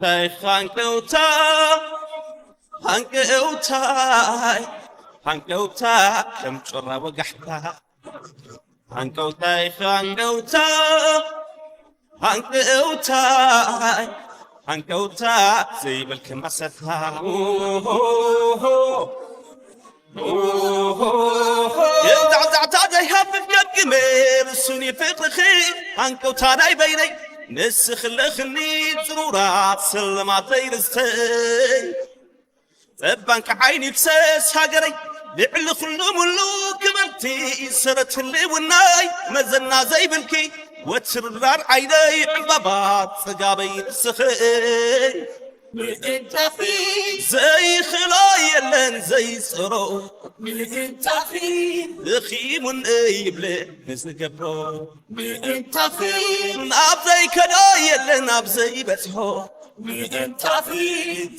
ሃንቀውታይ ሃንቀውታ፣ ሃንቀውታይ ሃንቀውታ፣ ከም ጮራ ወጋሕታ። ሃንቀውታይ ሃንቀውታ፣ ሃንቀውታይ ሃንቀውታ፣ ዘይብልኪ መሰታ። የዛዕዛዕታ ዘይሃፍፍ ገምግመ፣ ርሱን ፍቕርኺ፣ ሃንቀውታ ናይ በይነይ። ንስኺ ኣለኽኒ ጽሩራት ስልማተይ ርስተይ። ጸባንኪ ዓይኒ ፍሰስ ሃገረይ፣ ልዕሊ ኩሉ ሙሉ ክብርቲ ሰረት ህልውናይ፣ መዘና ዘይብልኪ ወትርራር ዓይነይ፣ ዕምባባ ጽጋበይ ንስኺ። ምእንታኺ ዘይኽሎ የለን ዘይጽሮ፣ ምእንታኺ ደኺሙን ይብለ ንዝገብሮ። ምእንታኺ ናብ ዘይከዶ የለን ኣብ ዘይበጽሖ፣ ምእንታኺ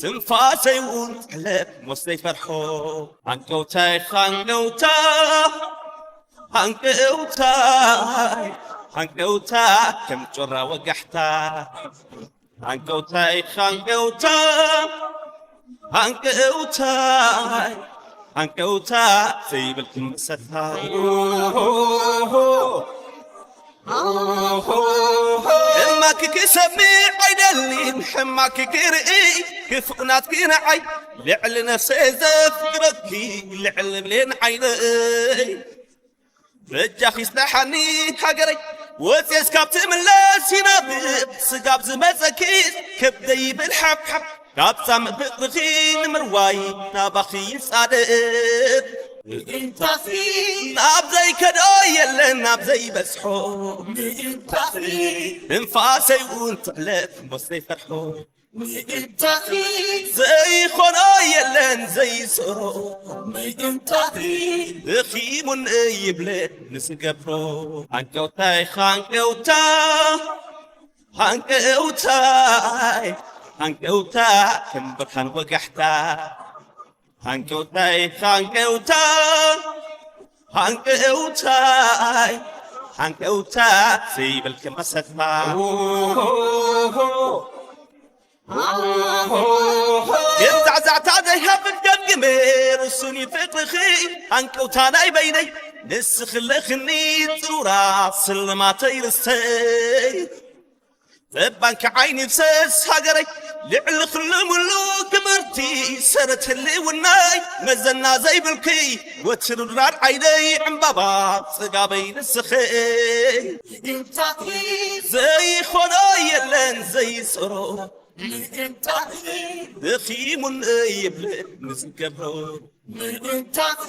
ትንፋሰይ እውን ትሕለፍ ሞት ዘይፈርሖ። ሃንቀውታይ ሃንቀውታ፣ ሃንቀውታይ ሃንቀውታ፣ ከም ጮራ ወጋሕታ። ሃንቀውታይ ሃንቀውታ፣ ሃንቀውታይ ሃንቀውታ፣ ዘይብልኪ መሰታ። ሕማክኪ ሰሚዕ ኣይደልን፣ ሕማክኪ ርኢ፣ ክፉእ ናትኪ ንዓይ፣ ልዕሊ ነፍሰይ ዘፍቅረኪ፣ ልዕሊ ብሌን ዓይነይ። በጃኺ ስላሓኒ ሃገረይ፣ ወፅየስ ካብ ትምለስ ይናፍቕ፣ ስጋብ ዝመፀኪ ከብደይ ይብል ሓብሓብ፣ ካብ ፃምእ ፍቕርኺ ንምርዋይ ናባኺ ይፃደድ። ምእንታኺ ናብ ዘይከዶ የለን ናብ ዘይበፅሖ፣ ምእንታኺ ትንፋሰይ እውን ትሕለፍ ሞት ዘይፈርሖ። ምእንታኺ ዘይኾኖ የለን ዘይስእሮ፣ ምእንታኺ ደኺሙን ይብለ ንዝገብሮ። ሃንቀውታይ ሃንቀውታ፣ ሃንቀውታይ ሃንቀውታ፣ ከም ብርሃን ወጋሕታ። ሃንቀውታይ ሃንቀውታ፣ ሃንቀውታይ ሃንቀውታ፣ ዘይብልኪ መሰታ። ግን ዛዕዛዕታ ዘይሃፍፍ ገምግመ፣ ርሱን ፍቕርኺ፣ ሃንቀውታ ናይ በይነይ። ንስኺ ኣለኽኒ ጽሩራ፣ ስልማተይ ርስተይ። ጸባንኪ ዓይኒ ፍሰስ ሃገረይ፣ ልዕሊ ኩሉ ሙሉ ክብርቲ ሰረት ህልውናይ፣ መዘና ዘይብልኪ ወትርራር ዓይነይ፣ ዕምባባ ጽጋበይ ንስኺ። ዘይኾኖ የለን ዘይጽሮ፣ ደኺሙን ይብል ንዝገብሮ። ምእንታኺ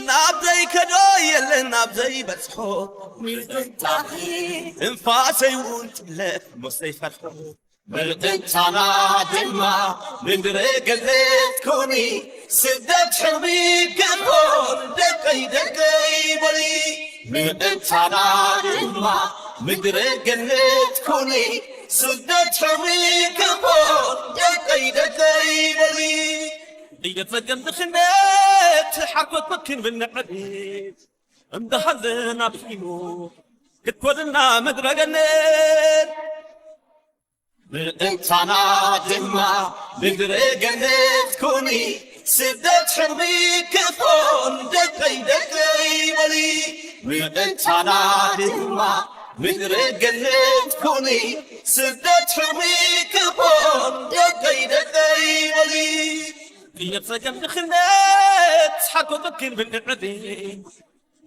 ናብ ዘይከዶ የለን ናብ ዘይበጽሖ፣ ምእንታኺ ትንፋሰይ እውን ትሕለፍ ሞት ዘይፈርሖ። ምእንታና ድማ ምድሪ ገነት ኩኒ፣ ስደት ሕልሚ ክኾን ደቀይ ደቀይ በሊ። ምእንታና ድማ ምድሪ ገነት ኩኒ፣ ስደት ሕልሚ ክኾን ደቀይ ደቀይ በሊ። እየጸገም ድኽነት ሓርኮት መኪን ብንዕቤት፣ እንዳ ሃለና ብሒሙ ክትኮንና ምድረ ገነት። ምእንታና ድማ ምድረ ገነት ኩኒ፣ ስደት ሕልሚ ክኾን ደቀይ ደቀይ በሊ። ምእንታና ድማ ምድረ ገነት ኩኒ፣ ስደት ሕልሚ ክኾን ደቀይ ደቀይ በሊ። እየጸገም ድኽነት ሓርኮት መኪን ብንዕቤት፣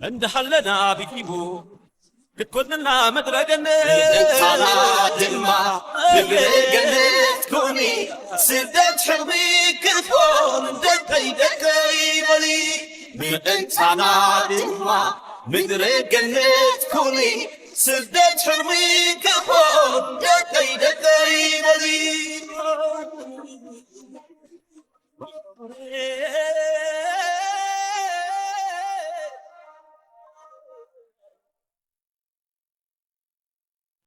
እንዳ ሃለና ብሒሙ ክትኮንና ምድረ ገነት። ምእንታና ድማ ምድረ ገነት ኩኒ፣ ስደት ሕልሚ ክኾን ደቀይ ደቀይ በሊ። ምእንታና ድማ ምድረ ገነት ኩኒ፣ ስደት ሕልሚ ክኾን ደቀይ ደቀይ በሊ።